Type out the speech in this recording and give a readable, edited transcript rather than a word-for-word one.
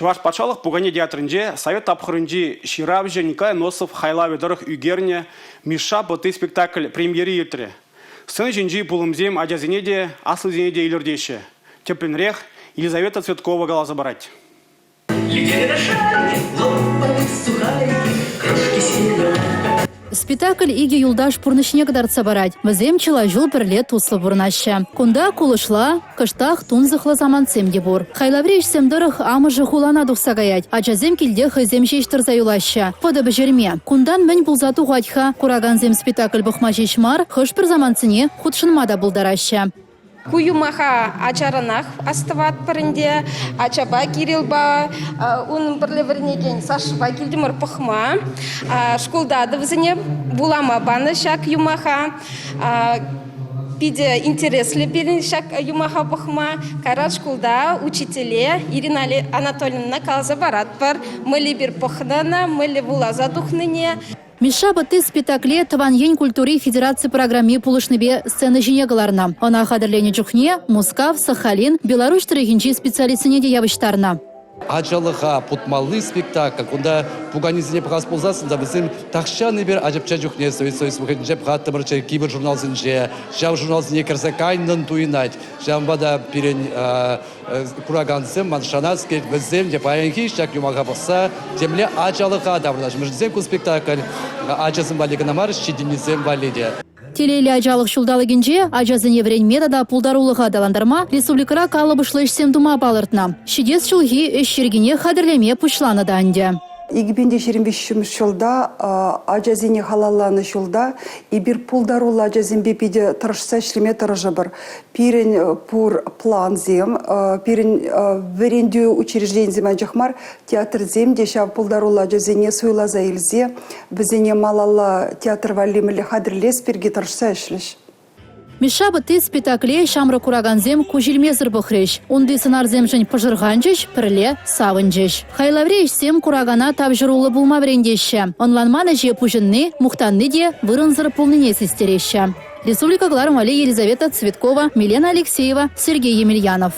Чӑваш патшалӑх пукане театрӗнче совет тапхӑрӗнчи ҫыравҫӑ Николай Носов хайлавӗ тӑрӑх ӳкернӗ «Мишша пӑтти» спектакль премьери иртрӗ. Сцена ҫинчи пулӑмсем ачасене те, аслисене те илӗртеҫҫӗ. Тӗплӗнрех Елизавета Цветкова каласа парать. Спектакль икӗ юлташ пурнӑҫне кӑтартса парать. Вӗсем чылай ҫул пӗрле туслӑ пурӑнаҫҫӗ. Кунта кулӑшла, кӑштах тунсӑхлӑ самантсем те пур. Хайлаври ӗҫсем тӑрӑх амӑшӗ хулана тухса каять. Ачасем килте хӑйсем ҫеҫ тӑрса юлаҫҫӗ. Пӑтӑ пӗҫерме. Кунтан мӗн пулса тухать-ха? Куракансем спектакль пӑхма ҫеҫ мар, хӑш-пӗр самантсене хутшӑнма та пултараҫҫӗ. Ку юмаха ачаранах астӑватпӑр ӗнтӗ. Ачапа Кирилпа, унӑн пӗрле вӗренекен Сашӑпа килтӗмӗр пӑхма. Шкулта та вӗсене вулама панӑ ҫак юмаха. Питӗ интереслӗ пирӗн ҫак юмаха пӑхма. Кайран шкулта учителе Ирина Анатольевнӑна каласа паратпӑр. Мӗнле эпир пӑхнӑ ӑна, мӗнле вуласа тухнине. Мишша пӑтти спектакле Тӑван ен культури федераци программи пулӑшнипе сцена ҫине кӑларнӑ. Ӑна хатӗрленӗ чухне Мускав, Сахалин, Беларуҫ тӑрӑхӗнчи специалистсене те явӑҫтарнӑ. Ачалӑха путмалли спектакль. Кунта пуканесене пӑхас пулсассӑн та вӗсем тахҫан эпир ачапча чухне Совет Союз вӑхӑтӗнче пӑхаттӑмӑрччӗ кивӗ журналсенче. Ҫав журналсене кӗрсе кайнӑн туйӑнать. Ҫавӑнпа та пирӗн куракансем ман шанас килет, вӗсем те паянхи ҫак юмаха пӑхса темле ачалӑха таврӑнаҫҫӗ. Мӗншӗн ку спектакль ачасем валли кӑна мар, ҫитӗннисем валли те. Телейлӗ ачалӑх ҫулталӑкӗнче ачасене вӗренме тата пултарулӑха аталантарма республикӑра калӑпӑшлӑ ӗҫсем тума палӑртнӑ. Ҫитес ҫулхи ӗҫ йӗркине хатӗрлеме пуҫланӑ та ӗнтӗ. 2023 ҫулта ачасене халалланӑ ҫулта эпир пултаруллӑ ачасемпе питӗ тӑрӑшса ӗҫлеме тӑрӑшӑпӑр. Пирӗн пур плансем, пирӗн вӗрентӳ учрежденисем анчах мар, театрсем те ҫав пултаруллӑ ачасене суйласа илсе вӗсене малалла театр валли мӗнле хатӗрлес пирки тӑрӑшса ӗҫлӗҫ. Мишша пӑтти спектакле ҫамрӑк куракансем куҫ илмесӗр пӑхрӗҫ. Унти сӑнарсемшӗн пӑшӑрханчӗҫ, пӗрле савӑнчӗҫ. Хайлаври ӗҫсем куракана тавҫӑруллӑ пулма вӗрентеҫҫӗ. Ӑнланман ӗҫе пуҫӑнни, мухтанни те вырӑнсӑр пулнине систереҫҫӗ. Республика кӑларӑм валли Елизавета Цветкова, Милена Алексеева, Сергей Емельянов.